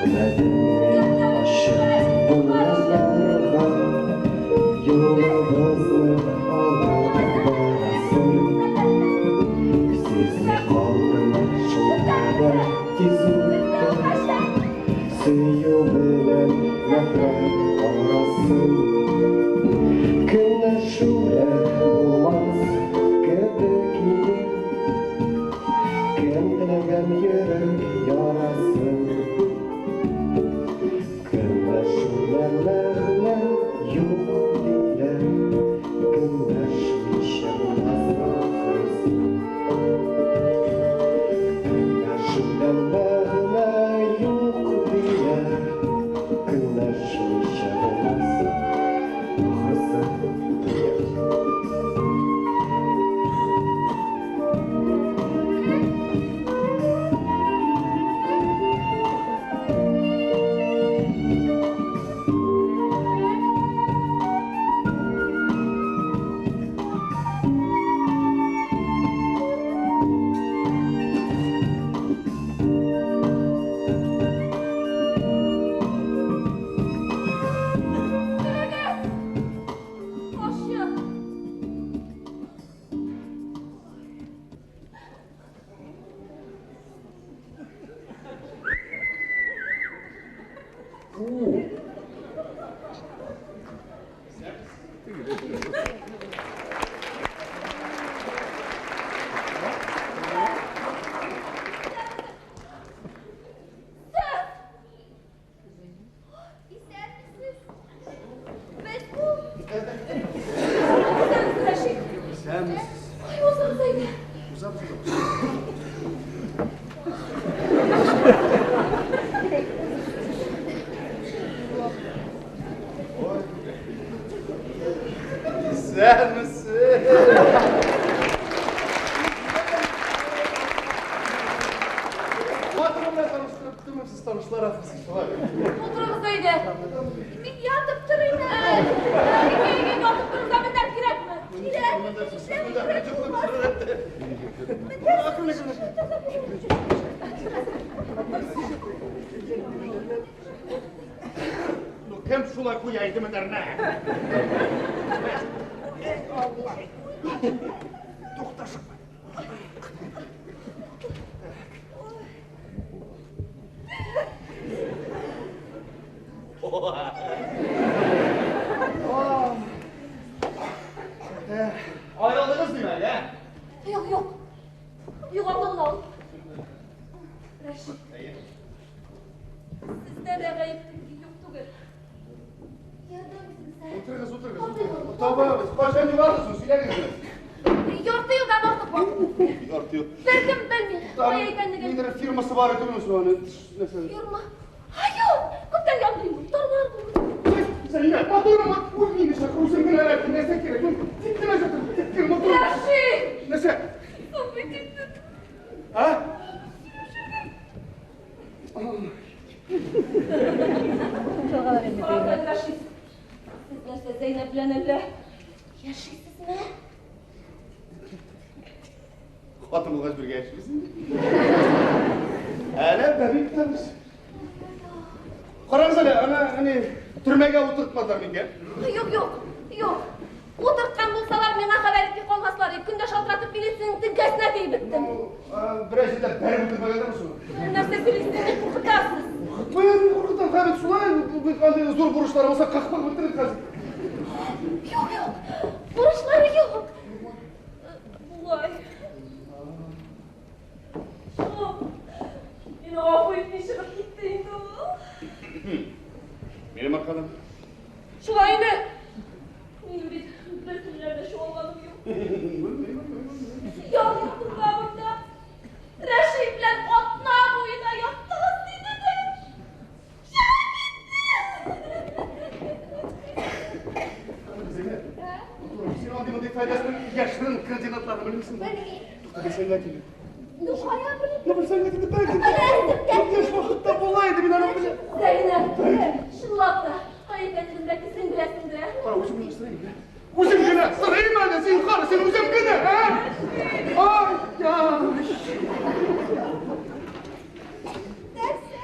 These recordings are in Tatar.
Күрмәдем мин ачык бураннарга Юлыбызны алып барасын. Сизми калдым шулкадәр тиз үтте Сөю белән нәфрәт арасын. Көнләшүләр булмас кебек иде. Кем теләгән йөрәк ярасын? Көнләшүдән мәгънә юк диләр, Көнләшмичә булмас ахрысы. Көнләшүдән мәгънә юк диләр, Көнләшмичә булмас ахрысы. Исәнмесез. Без бу. Исәнмесез, Рәшит. Исәнмесез. Ай, узыгыз әйдә. Узабыз, узабыз. Ой. Исәнмесез. Хатыным белән таныштырып тормыйм, сез танышлар ахрысы, шулай. Утырыгыз әйдә. Мин ятып торыйм әле. Әйдә, ятып торырга мендәр кирәкме? Кирәк. Кирәк булмас. Ну, кем шулай куя иде мендәрне? Эй, Алла! Тукта, ашыкма. Аерылдыгыз димәк, ә? Юк, юк. Югалды гына ул. Рәшит. Сездә дә гаеп юк түгел. Ярдәм итегез әле. Утырыгыз, утырыгыз, утырыгыз. Табабыз. Кайчан югалды соң, сөйләгез. Ярты елдан артык вакыт үтте. Ярты ел. Беркем белми, кая икәнлеген. Ниндидер фирмасы бар иде соң аны. Нәрсә? Фирма. Ай, юк, күптән янды инде. Тормар булды. Зәйнәп, матурым, үз мине чакыр, үзем генә әле нәрсә кирәк? Ну, тик кенә ятыр, тик кенә матурым. Рәшит! Нәрсә? Соң бит инде. А? Карагыз, Рәшит. Сез нәрсә, Зәйнәп белән әллә яшисезме? Хатын булгач бергә яшибез инде. Әле бәби көтәбез. Карагыз әле, ана, әни, төрмәгә утыртмадылар мингә. Юк, юк, юк. Утырткан булсалар, миңа хәбәр итми калмаслар иде. Көн дә шалтыратып милициянең теңкәсенә тиеп беттем. Ну, берәр җирдә бәреп үтермәгәннәрме соң? Нәрсә сөйлисез, мине куркытасыз. Куркытмыйм, мин куркытам, хәзер шулай, бит андый зур бурычлар булса, какмак бетерер хәзер. Юк, юк, бурычлары юк. Болай. Шул. Мине гафу итми чыгып китте инде ул. Минем аркадан. Шулай инде. Минем бит бер көннәр дә чуалганым юк. Ялгыз монда. Рәшит белән атна буена яттыгыз диде дә. Чыгып китте. Зәйнәп, син андый мондый файдасының яшерен координатларын белмисеңме? Белмим. Тукта, белсәң дә килә. Ну, кая белим? Ну, белсәң дә килә, бәлки. Беләсем. Яшь вакытта була иде, мин аны беләм. Зәйнәп, чынлап та, кая икәнлеген бәлки син беләсеңдер, ә? Кара, үзем генә сорыйм, ә? Үзем генә сорыйм әле, зинһар, син үзем генә, ә? Ай, яй. Нәрсә?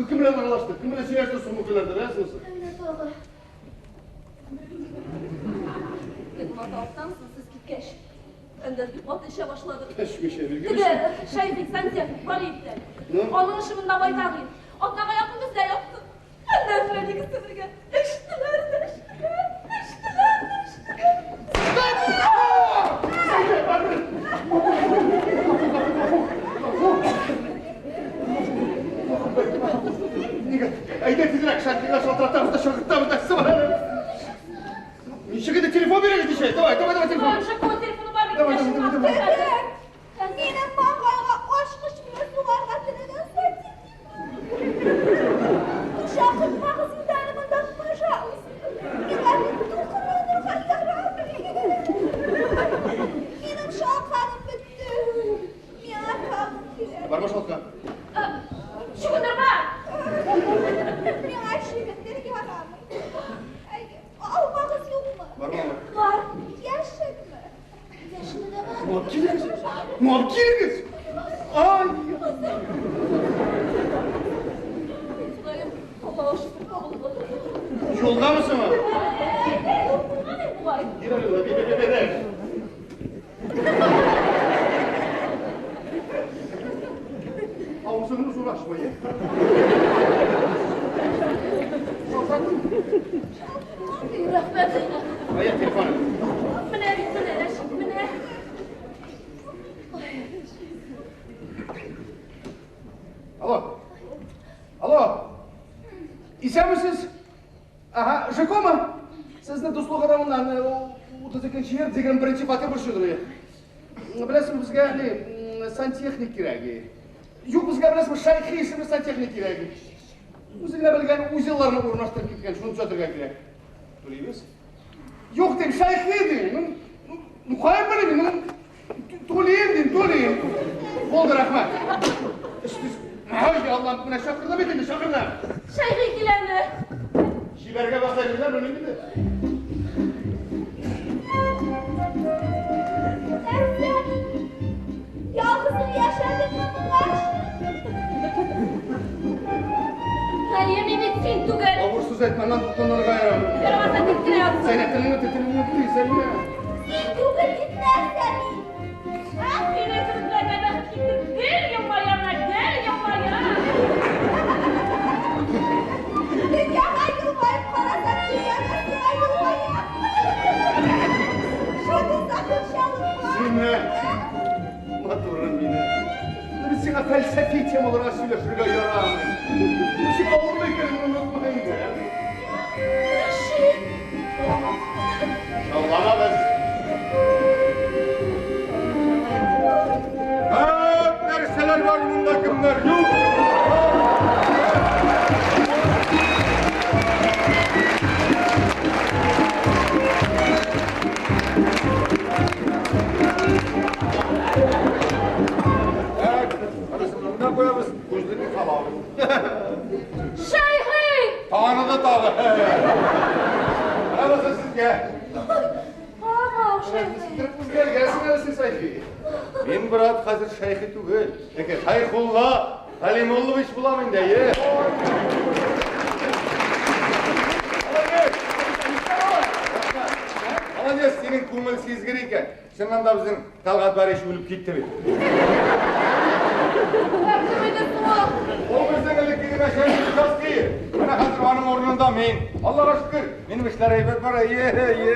Кем белән аралашты? Кем белән сөйләште соңгы көннәрдә, беләсеңме? Менә тагы. Теге матавыктан соң сез киткәч, Әндәс бик каты эчә башлады. Эчмичә билгеле. Теге Шәйхи сантехник Бариев белән. Ну? Аның эше монда байтак иде. Атнага якын бездә ятты. Әндәс белән икесе бергә эчтеләр дә эчтеләр, эчтеләр дә эчтеләр. Нигә? Әйдә тизрәк Шәйхигә шалтыратабыз да чакыртабыз да сыбырабыз. Ничек инде телефон бирегез ничек? Давай, давай, давай телефон. Шәйхи телефоны бар бит. Давай, давай, давай, давай. Минем маңгайга ачкыч белән сугарга теләгән сантехник. Чакыртмагыз инде әле монда, пожалуйста. Миңа бит дулкынланырга ярамый. Минем шалканым бетте. Миңа тагын кирәк. Барма шалтка. Чөгендер бар. Миңа чөгендер ярамый. Әйе, алмагыз юкмы? Барма алма. Бар. Яшелме? Яшеле дә бар. Ну, алып килегез. Ну, алып килегез. Ай! Ходаем, Аллаһ шөкер кабул кылды. Юлгамы соң? Бугай. Бир әле, бир, бир, бир, бир. Авызыңны зур ачма, е. Шалтыраттың. Рәхмәт. Ая, телефоны. Менә бит, менә, Рәшит, менә. Алло. Алло. Исәнмесез? Ага, Жекома. Сезне дуслык урамыннан 32 йорт, 21 фатир борчыдыр. Беләсезме, безгә ни, сантехник кирәк. Юк, безгә беләсезме, Шәйхи исемле сантехник кирәк. Үзе генә белгән узелларны урнаштырып киткән, шуны төзәтергә кирәк. Түлибез? Юк дим, Шәйхи дим. Ну, ну, каян белим, ну, түлим дим, түлим. Булды, рәхмәт. Ай, Аллам, менә чакырды бит инде, чакырды. Шәйхи киләме? Чибәргә баса бирделәр, белмим инде. Нәрсә? Ялгызың яшәдеңме моңарчы? Хәер, мин бит син түгел. Авыр сүз әйтмә, аннан дулкынланырга ярамый. Ярамаса тик кенә ятсын. Зәйнәп, телеңне телеңне тый, Зәйнәп. Син түгел дип нәрсә мин? Ә синең кебекләргә бәхет китеп гел елмаям, гел елмаям. Дөньяга елмаеп карасаң, дөнья да сиңа елмая. Шуны сакын чалынма. Зәйнәп, матурым минем. Мин сиңа фәлсәфи темаларга сөйләшергә ярамый. Син авырлы икәнеңне онытма инде. Рәшит. Шауламабыз. Күп нәрсәләр бар монда, кемнәр юк. Так, арысын монда куябыз, күзлекне салабыз. Шәйхи! Таныды тагы. Менә бусы сезгә. Ага, Шәйхи. Сиздереп үзгәргәнсең әле син, Сайфи. Мин, брат, хәзер Шәйхи түгел. Шәйхулла Хәлимуллович булам инде, е. Молодец! Молодец, синең күңел сизгер икән. Чыннан да безнең Талгат Барич үлеп китте бит. Кем иде соң ул? Ул безнең элеккеге начальник участки. Менә хәзер аның урынында мин. Аллага шөкер, минем эшләр әйбәт бара. Е, е.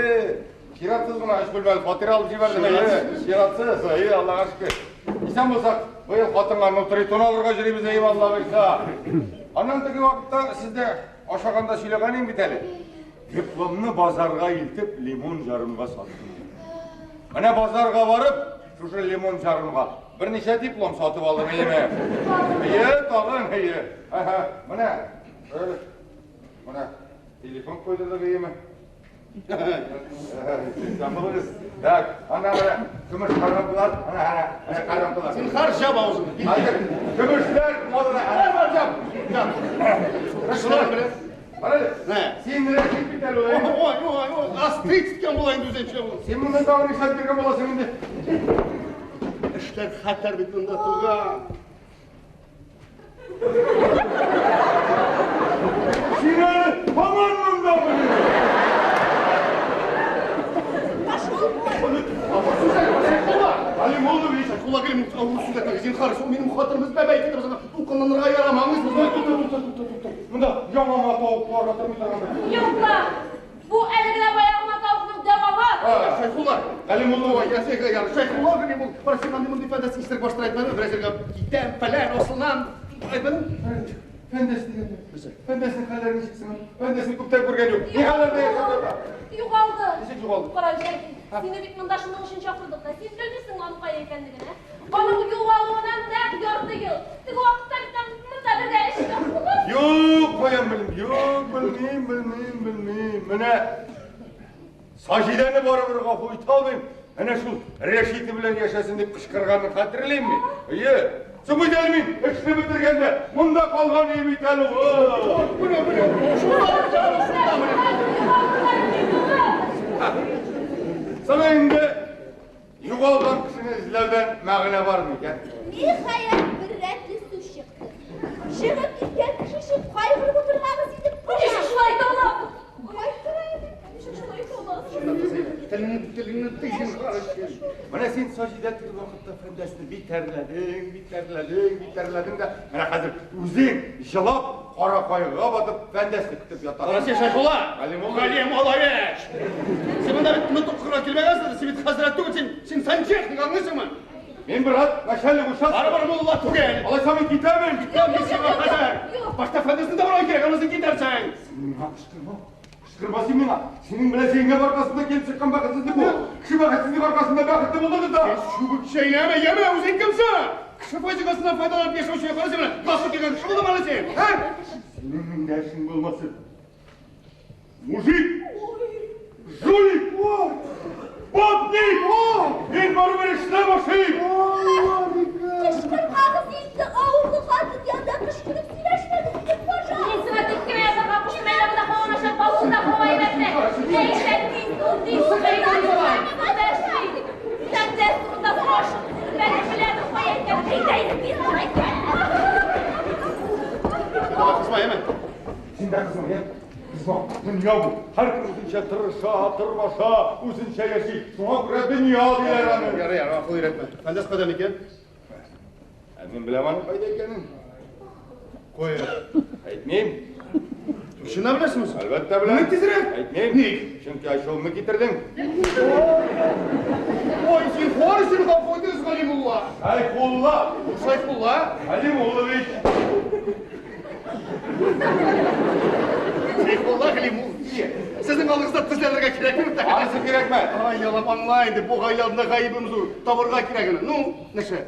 Чиратсыз гына өч бүлмәле фатир алып җибәрдем. Е, чиратсыз, е, Аллага шөкер. Исән булсак, быел хатыннарны тритон алырга йөрибез, әй, Алла боерса. Аннан теге вакытта сездә ашаганда сөйләгән идем бит әле. Дипломны базарга илтеп, лимон ярымга саттым. Менә базарга барып, шушы лимон ярымга берничә диплом сатып алдым, әйеме? Әйе, тагын, әйе. Аһа, менә, менә телефон куйдырдык, әйеме? Исән булыгыз. Так, ана менә көмеш коробкалар, ана, ана, ана коробкалар. Син хар жап авызыңны. Хәзер көмешләр модада. Бар, жап. Жап. Шулар белән. Бар әле. Нә? Син рәшит бит әле, Ой, ой. ой, ой, ой, астрит иткән була инде үзенчә ул. Син монда тагын нишләп йөргән буласың инде? Эшләр хәтәр бит монда, туган. Син әле һаман мондамыни? Пошел вон! Авыр сүз әйтмә, Шәйхулла! Галимуллович! Шәйхулла Галимуллович, авыр сүз әйтмәгез, зинһар, шул минем хатыныбыз бәбәй китереп сиңа дулкынланырга ярамый, аңлыйсызмы? Тукта, тукта, тукта, тукта. Монда яңа матавык куарга тормый торгандыр. Юк ла! Бу әле генә баягы матавыкның дәвамы! Шәйхулла! Галимуллович! Ой, я сиңа яр, Шәйхулла Галимуллович, бара син андый мондый фәндәс исерек баштыр әйтмәдең, берәр җиргә китәм, фәлән, асылынам. Әйтмәдең? Фәндәс дигәндә. Фәндәснең хәлләре ничек сиңа? Фәндәсне күптән күргән юк. Ни хәлләрдә яшәп ята? Югалды. Ничек югалды? Кара, Шәйхи, сине бит монда шуның өчен чакырдык та. Син белмисең аның кая икәнлеген, ә? Аның югалуына нәкъ ярты ел. Теге вакытта бит аның монда бергә эштә булып. Юк, каян белим? Юк, белмим, белмим, белмим. Менә Саҗидәне барыбер гафу итә алмыйм. Әнә шул Рәшите белән яшәсен дип кычкырганын хәтерлим мин. Әйе. Соң бит әле мин эшне бетергәндә монда калган идем бит әле. Менә, менә, шунда, шунда, менә. Соң инде югалган кешене эзләүдән мәгънә бар микән? Ниһаять, бер рәтле сүз чыкты. Чыгып киткән кеше өчен кайгырып утырмагыз инде. Ничек шулай итә аласың? Кайттыра инде. Ничек шулай итә аласың? Телеңне, телеңне тый, зинһар өчен. Менә син Саҗидә теге вакытта Фәндәсне битәрләдең, битәрләдең, битәрләдең дә, менә хәзер үзең җылап, кара кайгыга батып Фәндәсне көтеп ятасың. Кара син, Шәйхулла! Галимуллович! Галимуллович! Син монда бит нотык укырга килмәгәнсең, син бит хәзрәт түгел, син, син сантехник, аңлыйсыңмы? Мин брат, начальник участка. Барыбер мулла түгел. Алайса мин китәмен. Китәм мин сиңа хәзер. Юк. Башта Фәндәсне табарга кирәк, анысы китәрсең. Син миңа кычкырма. Кычкырма син миңа. Синең белән зиһенгә аркасында килеп чыккан бәхетсезлек бу. Кеше бәхетсезлек аркасында бәхетле булдыгыз да. Чүбек чәйнәмә, яме, үзең кемсең? Кеше фаҗигасыннан файдаланып яшәүче кара син менә. Гафу килгән кеше булдың әле син. Һә? Синең миндә эшең булмасын. Мужик! Жулик! Бабник! Мин барыбер эшләп ашыйм! Кычкырмагыз инде, авырлы хатын янында кычкырып сөйләшмәгез инде, Мин пожалуйста. сиңа тик кенә ятарга куштым, әллә монда һава начар, балконда һава әйбәтме? Нәрсә тиз ул, тиз ул, Фәндәс турында сорашып, бәлки беләдер кая икәнен. Әйдә инде, тиз бул, әйдә. Давай, кызма, яме. Син дә кызма, я? Кызма, дөнья бу. Һәркем үзенчә тырыша, тырмаша, үзенчә яши. Шуңа күрә дөнья диләр аны. Ярый, ярый, акыл өйрәтмә. Фәндәс кайда микән? Ә мин беләм аның кайда икәнен. Кая? Әйтмим. Чынлап беләсеңме син? Әлбәттә беләм. Ник тизрәк? Әйтмим. Ник? Чөнки ачуымны китердең. Ой, зинһар өчен гафу итегез, Галимулла. Шәйхулла! Шәйхулла? Галимуллович! Шәйхулла Галимуллович. Сезнең алдыгызда тезләнергә кирәкме? Анысы кирәкме? Ай, ялам, аңла инде, бу гаилә алдында гаебем зур. Табырга кирәк аны. Ну, нәрсә?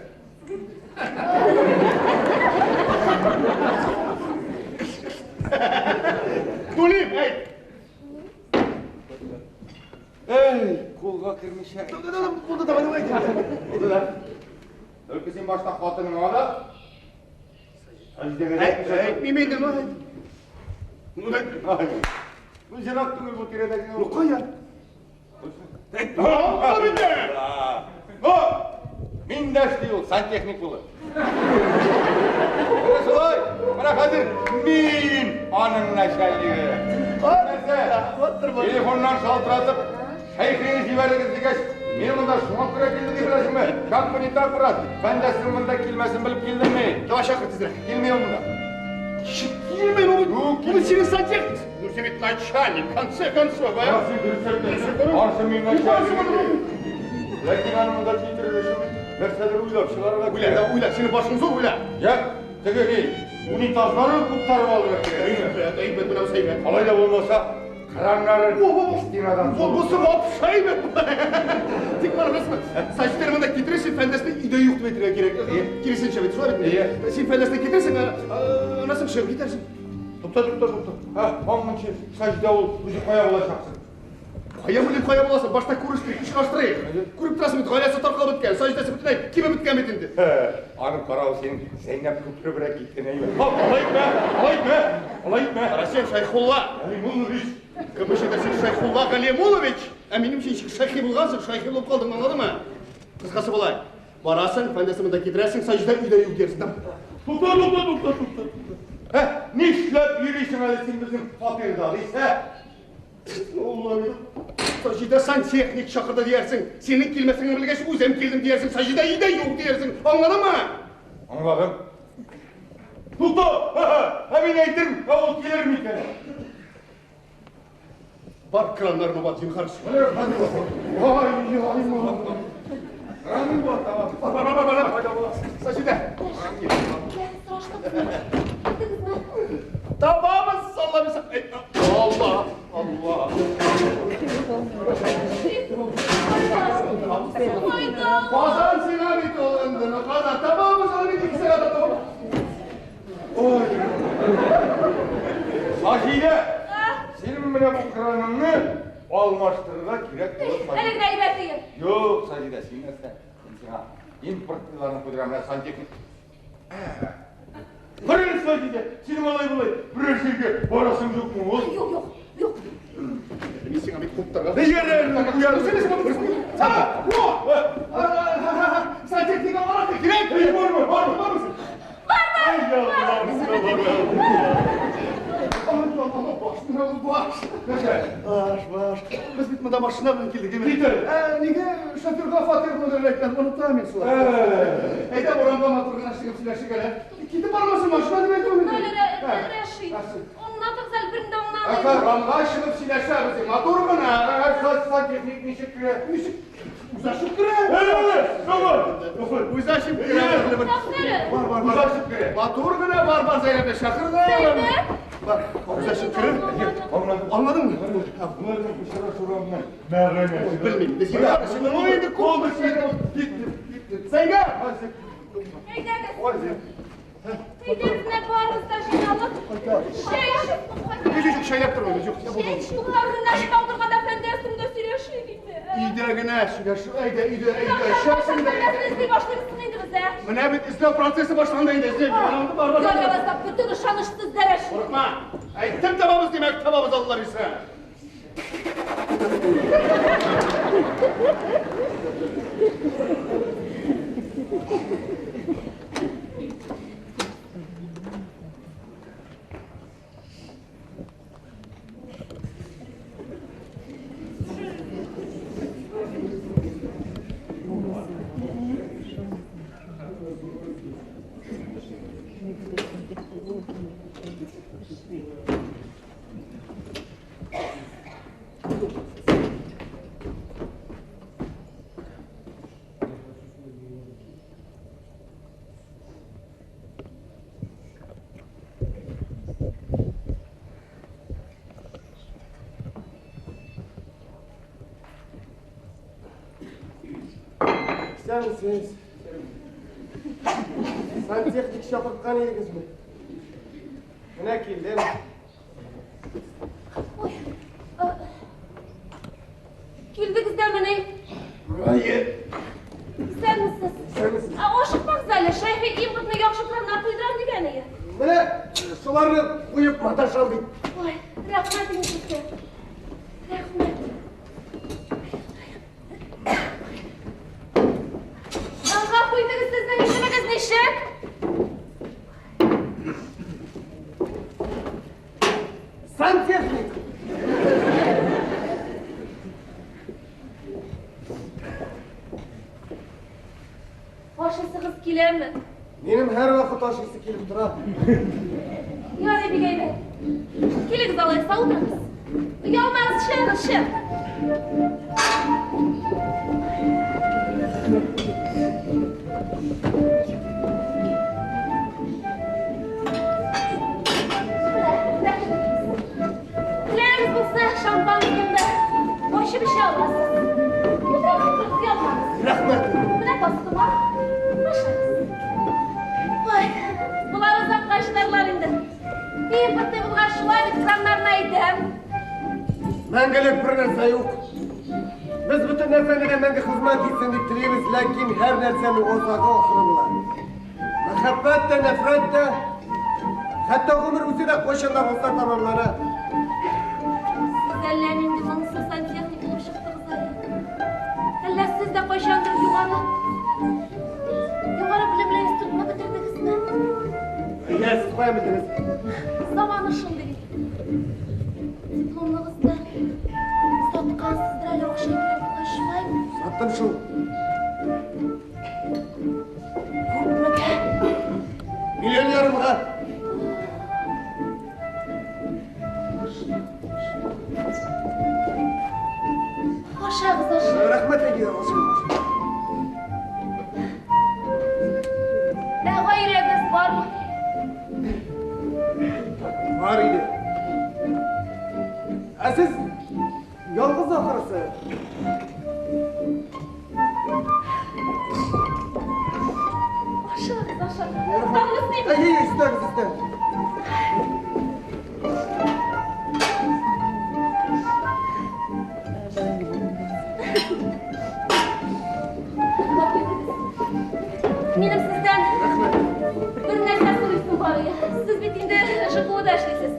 Түлим, әйт. Эй, кулга кермичә. Булды, давай, давай. Булды да. Только син башта хатыныңа да. Саҗидәгә дә әйтмичә. Әйтмим инде, ну, әйт. Ну, әйт. Ай, Бу ерак түгел бу тирәдәге. Ну, кая? Әйт. Алла инде. О! Мин дә эшли ул, сантехник булып. Менә шулай. Менә хәзер мин аның начальнигы. Нәрсә? Телефоннан шалтыратып, шәйхине җибәрегез дигәч, мин монда шуңа күрә килдем дип беләсеңме? Как бы не так, брат. Фәндәснең монда килмәсен белеп килдем мин. Давай чакыр тизрәк. Килми ул монда. Килми, ну, ну, синең сантехник. Ну, син бит начальник, в конце концов, а? Син дөрес әйттең. Анысы мин начальник. Ләкин аны монда китерер өчен нәрсәдер уйлап чыгарырга Уйла, да, уйла, синең башың зур, уйла. Я, теге ни, унитазларын куптарып алырга кирәк. Әйбәт, әйбәт, менә әйбәт. Алай да булмаса, краннарын стенадан Бу бусы вообще әйбәт. Тик менә беләсеңме? Саҗидәне монда китерерсең, Фәндәсне өйдә юк дип әйтергә кирәк. Киресенчә бит, шулай бит. Син Фәндәсне китерсең, аннан соң чыгып китәрсең. Тукта, тукта, тукта. Һа, аңынчы Саҗидә ул үзе кая булачаксың? Кая белим, кая буласың? Башта күрештерик, очраштырыйк. Күреп торасың бит, гаиләсе таркалып беткән, Саҗидәсе бөтенләй кибеп беткән бит инде. Аның каравы синең Зәйнәп күперебрәк киткән әйбәт. Алай итмә, алай итмә, алай итмә. Кара син, Шәйхулла. Галимуллович. Кем өчен син Шәйхулла Галимуллович? Ә минем өчен ничек шәйхи булгансың, шәйхи булып калдың, аңладыңмы? Кыскасы болай. Барасың, Фәндәсен монда китерәсең, Саҗидә өйдә юк диярсең. Тукта, тукта, тукта, тукта. Нишләп йөрисең әле син безнең фатирда, дисә? Саҗидә сантехник чакырды диярсең. Синең килмәсеңне белгәч, үзем килдем диярсең. Саҗидә өйдә юк диярсең. Аңладыңмы? Аңладым. Тукта! Ә мин әйтем, ә ул килер микән? Бар краннарны ват, зинһар. Ай, ай, Кранны ват, тамам. Бар, бар, бар, бар, бар. Саҗидә. Сораштыгызмы? Әйттегезме? Табабыз, Алла бирсә. Алла, Алла. Кайда? Казан сиңа бит ул инде, Казан. Табабыз аны бит 2 сәгать табабыз. Ой. Саҗидә, синең менә бу краныңны алмаштырырга кирәк булыр. Әле генә әйбәт иде. Юк, Саҗидә, син нәрсә? Мин сиңа импортларны куйдырам, менә сантехник. Кара Саҗидә, синең алай болай берәр җиргә барасың юкмы ул? Юк, юк, юк. Мин сиңа бит куптырга. Сантехник аларга кирәк. Бармы, бармы, бармы? Бар, бар. Баш, баш. Баш, баш. Без бит монда машина белән килдек, әйме? Китер. Нигә шоферга фатир номерын әйткән, онытам мин шулай. Әйдә урамга матур гына чыгып сөйләшик әле. Китеп бармасын машина дип әйтү инде. Рәшит, аңлатыгыз әле, берни дә аңламыйм. Урамга чыгып сөйләшәбез, матур гына. Сантехник ничек керә? Ничек? Үзе ачып керә. Үзе ачып керә. Бар, бар, бар. Үзе ачып керә. Матур гына бар, бар, Зәйнәп, чакырдым. Зәйнәп? Бар, үзе ачып керә. Аңладыңмы? Боларның очрашу урамыннан мәгънәсе. Белмим. Без инде кулды Киттем, киттем. Зәйнәп! Әйдәгез. Әйдәгез, менә барыбыз да җыйналып. Чәй эчеп Юк, юк, чәйләп тормыйбыз, юк. Чәй эчеп утырганда утырганда әфәнде өстеңдә сөйләшик инде. Өйдә генә сөйләшү, әйдә, өйдә, әйдә, эчәсең дә. Эзли башлыйбыз инде без, ә? Менә бит эзләү процессы башланды инде, эзләү. Бар, бар, бар. Ярабызда бөтен ышанычсыз дәрәш. Курыкма. Әйттем табабыз, димәк, табабыз, Алла бирсә. Исәнмесез. Сантехник чакырткан идегезме? Менә килдем. Ой, килдегез дә менә. Әйе. Исәнмесез. Исәнмесез. Ашыкмагыз әле, Шәйхи импортны яхшы краннар куйдырам дигән иде. Менә шуларны куеп маташам бит. Ой, рәхмәт инде сезгә. Рәхмәт. Гафу итегез, сезнең исемегез ничек? Сантехник. Ашасыгыз киләме? Минем һәрвакыт ашыйсы килеп тора. Ярый, бик әйбәт. Килегез алайса, утырыгыз. Оялмагыз, чыгыгыз, чык. Теләгегез булса, шампанскимны ачып эчә аласыз. Утырыгыз, утырыгыз, оялмагыз. Рәхмәт. Менә тастымал. Ашагыз. Ой, болар озакка чыдарлар инде. Импортный булгач, шулай бит краннарны әйтәм. Мәңгелек бер нәрсә юк. Без бөтен нәрсәне дә мәңге хезмәт итсен дип телибез, ләкин һәр нәрсәнең азагы ахыры була. Мәхәббәт тә, нәфрәт тә, хәтта гомер үзе дә кайчан да булса тәмамлана. Сез әллә нинди моңсу сантехник булып чыктыгыз әле. Әллә сез дә кайчандыр югары белемле институтны бетердегезме? Әйдә, сез кая белдегез? Заманы шундый бит. Дипломныгызны саткансыздыр әле акча кирәк булгач, шулаймы? Саттым шул. Күпмегә? Миллион ярымга. Ашагыз, ашагыз. Рәхмәт, әйе, ашыйм. Ә гаиләгез бармы? Бар иде. Ә сез ялгыз ахрысы. Ашагыз, ашагыз. Тагын өстим. Әйе, өстәгез, өстәгез. Гафу итегез. Минем сездән бер нәрсә сорыйсым бар иде. Сез бит инде ЖКУда эшлисез.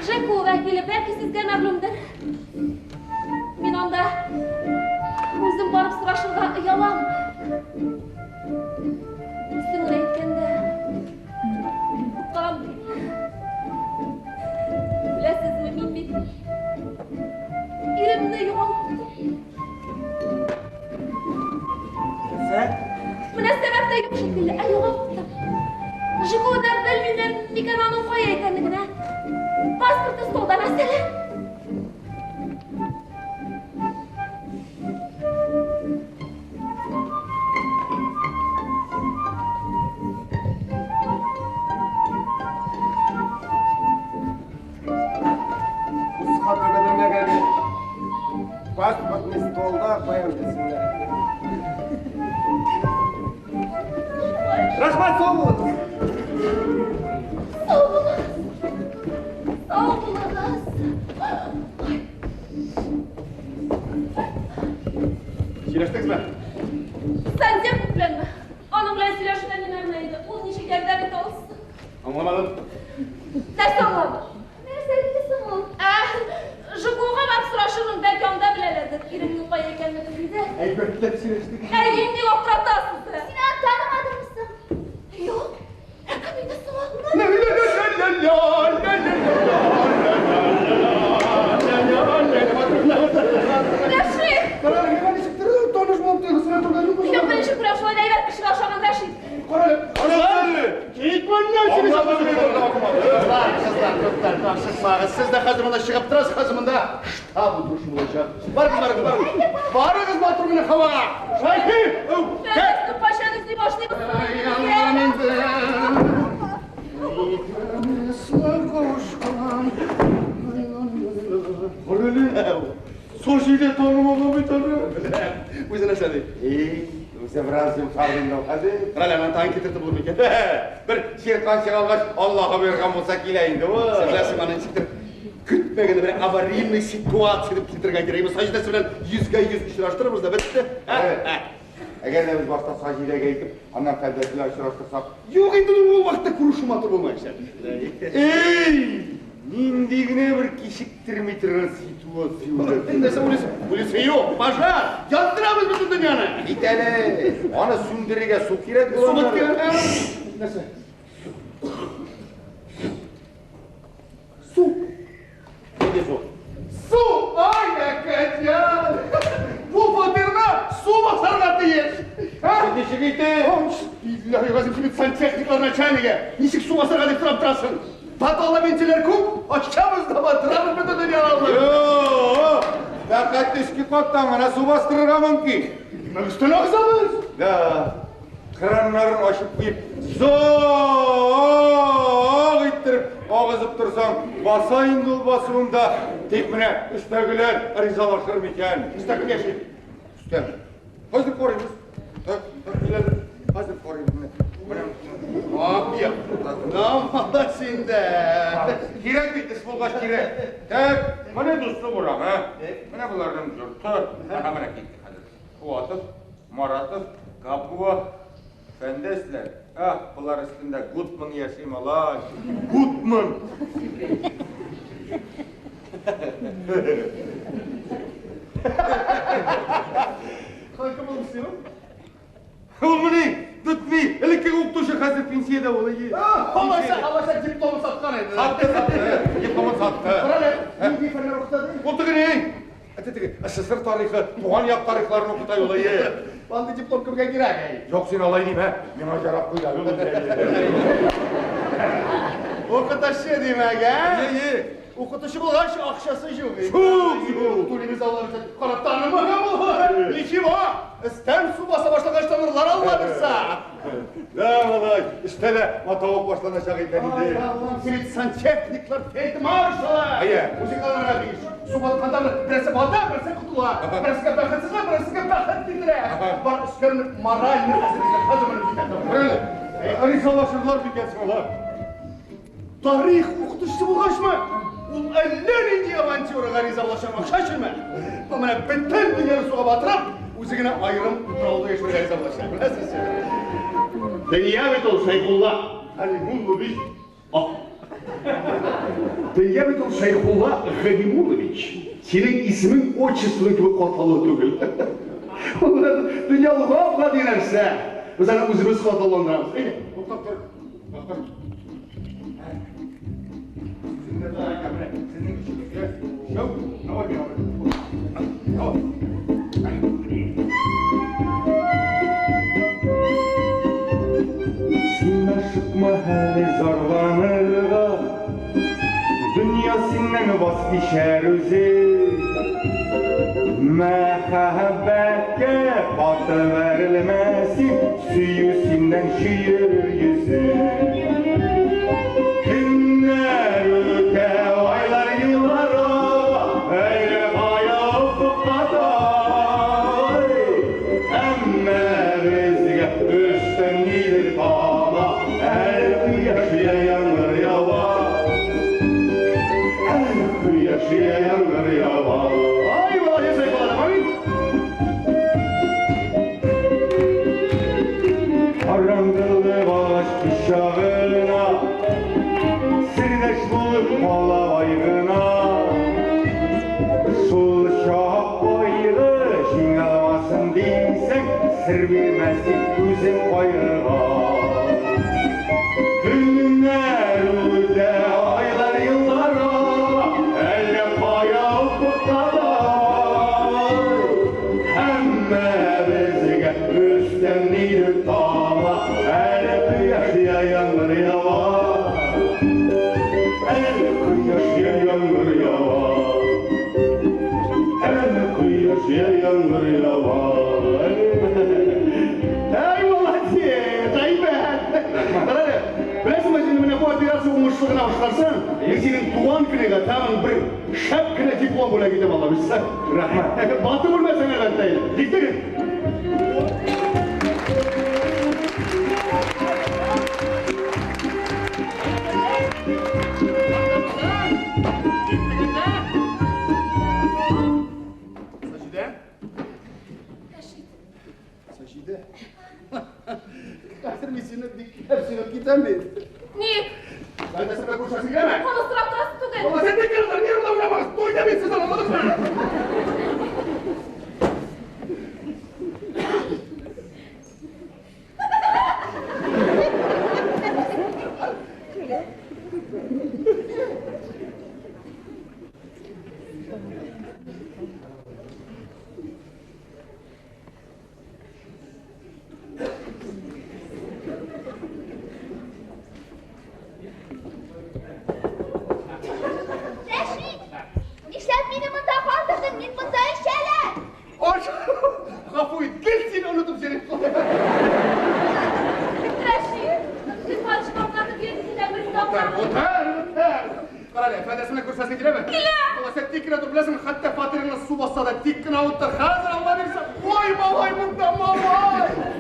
ЖКУ вәкиле бәлки сезгә мәгълүмдер. Мин анда үзем барып сорашырга оялам. Дөресен генә әйткәндә, куркам бит. Беләсезме, мин бит иремне югалттым. Нәрсә? Менә сәбәп тә юк шикелле, ә югалттым. ЖКУда белмим микән аның кая икәнлеген, ә? Паспорты столда, мәсәлән. Үз хатыны белмәгән паспортны столда куям дисеннәр. Рәхмәт, сау булыгыз. Сау булыгыз. Сау булыгыз. Сөйләштегезме? Сантехник беләнме? Аның белән сөйләшүдә ни мәгънә иде? Ул ничек ярдәм итә алсын? Аңламадым. Нәрсә аңламадың? Нәрсә диде соң ул? Ә, ЖКУга барып сорашырмын, бәлки анда беләләрдер. Иремнең кая икәнлеген диде. Әйбәтләп сөйләштек. Әй, нинди аптыратасыз? Син аны танымадыңмы соң? Юк. Ә кем иде соң ул? Рәшит! Карале, миңа ничектер таныш булып тоелды, торган юк. Юк, беренче күрәм, шулай да әйбәт кешегә охшаган Рәшит. Карале, карале! Кит моннан, сине Кызлар, кызлар, туктар, ашыкмагыз. Сез дә хәзер монда чыгып торасыз, хәзер монда штаб утырышы булачак. Барыгыз, барыгыз, барыгыз. Барыгыз матур гына һавага. Шәйхи! Фәнис, кайчан эзли башлыйбыз? Янам инде. Кавышкан. Карале, Саҗидә танымаган бит аны. Үзе нәрсә ди? Эй, үзе бераз йомшарды инде ул хәзер. Карале, аны тагын китертеп булыр микән? Бер чиркан чыга алгач, Аллаһы боерган булса килә инде ул. Син беләсең, аны ничектер көтмәгәндә бер аварийный ситуация дип китерергә кирәк. Саҗидәсе белән йөзгә йөз очраштырырбыз да бетте. Әгәр дә без башта Саҗидәгә әйтеп, аннан Фәндәс белән очраштырсак. Юк инде ул вакытта күрешү матур булмаячак. Эй, нинди генә бер кичектерми торган ситуация ул. Нәрсә уйлыйсың? Уйлыйсың юк, пожар! Яндырабыз бөтен дөньяны. Кит әле, аны сүндерергә су кирәк Су була. беткән. Нәрсә? Су. Нинди су? Су! Ай, әкәтян! Бу фатирны су басарга тиеш! Ничек итеп? Билләһи газим, син бит сантехниклар начальнигы! Ничек су басарга дип сорап торасың? Подвалда вентилер күп, ачабыз да батырабыз бөтен дөньяны. Юк, фәкать өске каттан гына су бастырырга мөмкин. Димәк, өстән агызабыз. Да, краннарын ачып куеп, зоок иттереп агызып торсаң, баса инде ул басуында. Тик менә өстәгеләр ризалашыр микән? Өстә кем яши? Өстә. Хәзер карыйбыз. Так, так, киләләр. Хәзер карыйбыз менә. Менә. Апия. Намала синдә. Кирәк бит, эш булгач кирәк. Так, менә Дуслык урамы. Менә боларның йорты. Әһә, менә китте хәзер. Фуатов, Маратов, Гапуа, Фәндәсләр. Ах, болар өстендә Гутман яши, малай. Гутман! Кайсы булып син? Ул мени, Дутми, элеккеге укытучы хәзер пенсиядә ул. Алайса, алайса диплом саткан. Саткан иде. Сатты, сатты. Дипломын сатты. Кара әле, нинди фәннәр укыта ди? Ул теге ни? Әтә теге СССР тарихы, туган як тарихларын укыта юлы. Андый диплом кемгә кирәк, әй? Юк, син алай димә. Миңа ярап куйды. Укытучы димәк, ә? Әйе. Укытучы булгач, акчасы юк. Юк, юк. Түлибез алар өчен карап танымаган булалар. Ничего, өстән су баса башлагач танырлар Алла бирсә. Да, малай, эштә дә матавык башланачак икән Ай, инде. Аллам, син бит сантехниклар, фельдмаршалар. Әйе. Үзең алырга тиеш. Су батканда берсе бата, берсе котыла. Берсегә бәхетсезлек, берсегә бәхет китерә. Бар өскә менеп моральный әзерлек хәзер менеп җитә. Күрәле, ризалашырлар микән соң алар? Тарих укытучысы булгачмы? Ул әллә нинди авантюрага ризалашыр акча өченме? Бу менә бөтен дөньяны суга батырып, үзе генә аерым утрауда яшәргә ризалаша. Беләсез син. Дөнья бит ул Шәйхулла Галимуллович. Ах. Дөнья бит ул Шәйхулла Галимуллович. Синең исемең отчествоң кебек катлаулы түгел. Ул дөнья ул гап-гади нәрсә. Без аны үзебез катлауландырабыз. Әйдә, Туктап тор. Туктап тор. Сүзеңне дә әйтәм, менә, сезнең өчегезгә шәү, давай миңа бер. Давай. Син ашыкма әле зарланырга, Дөнья синнән ваз кичәр үзе. Мәхәббәткә каты бәрелмә син, Сөю синнән чөерер йөзе. Көннәр үтә, айлар, еллар ага, Әллә кая офыкка тай. Әмма безгә өстән нидер кала, Әле кояш я яңгыр ява. Әле кояш я яңгыр ява. Ай, молодец, Шәйхулла, амин. Караңгылык агач кочагына, Сердәш булып кала ай гына. Шул чак кайгы җиңә алмасын дисәң, Сер бирмә син үзең кайгыга. Көннәр үтә, айлар, еллар ага, Әллә кая офыкка тай. Әмма безгә өстән нидер тама, Әле кояш я яңгыр ява. Әле кояш я яңгыр ява. Әле кояш я яңгыр ява. Ай, молодец, әйбәт. Кара әле, беләсеңме, син менә бу операция уңышлы гына башкарсаң, мин синең туган көнеңә тагын бер шәп кенә диплом бүләк итәм Алла бирсә. Рәхмәт. Батып үлмәсәң әлбәттә инде. Киттек. Саҗидә? Рәшит. Саҗидә. Хәзер мин сине бик шәп сөйләп китәм бит. Ник? Кайда сиңа күршәсең киләме? Аны сорап торасы түгел. Алла, син бик нервлы уйнамагыз. Туйда бит сез аңладыңызмы? Рәшит, нишләп мине монда калдырдың? Мин монда эчәләр. Аш! Гафу ит, гел сине онытып йөрим. Рәшит, син карышмакларны бирсен бер Үтәр, үтәр, үтәр. Кара әле, фәдәсенә күрсәсең киләме? Килә. Алла, син тик кенә тор, беләсеңме, хәтта фатирыңны су басса да тик кенә утыр. Хәзер Алла бирсә, ой, малай монда, малай!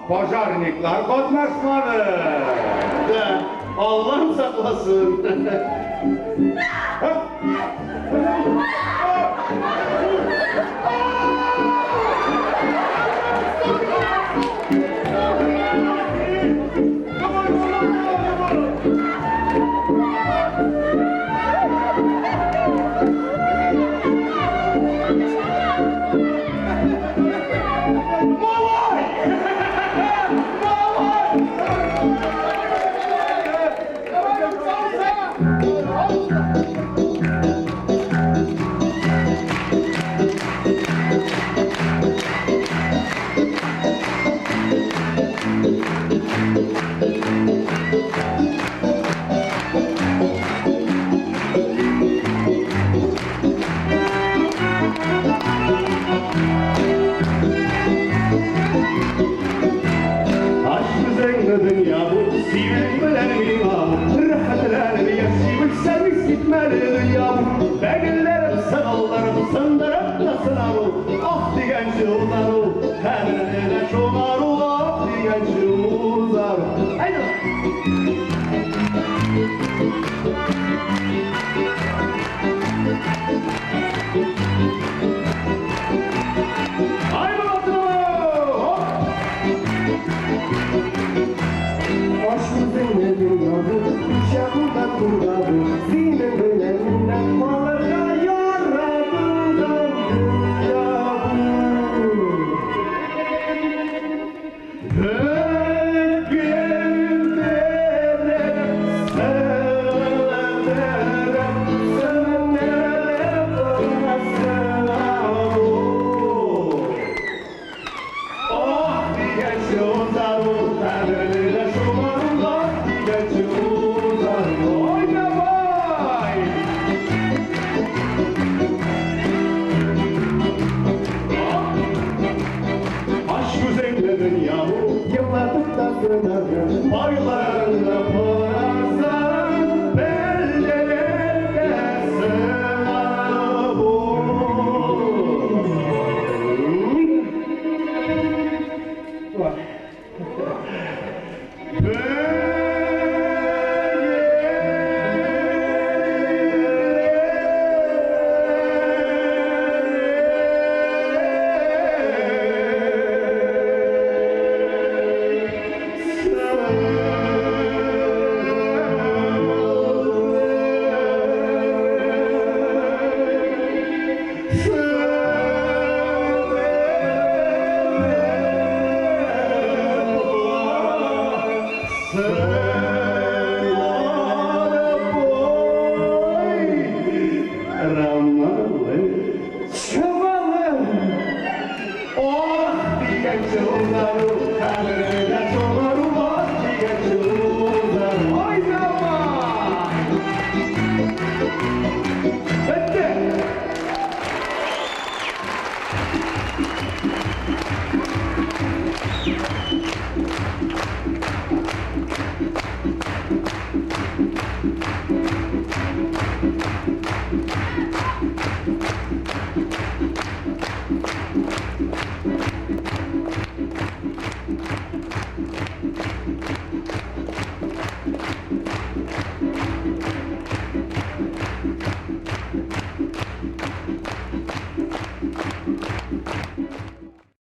Пожарниклар катнашмады. Да, Аллам сакласын. Уйнама! Бетте!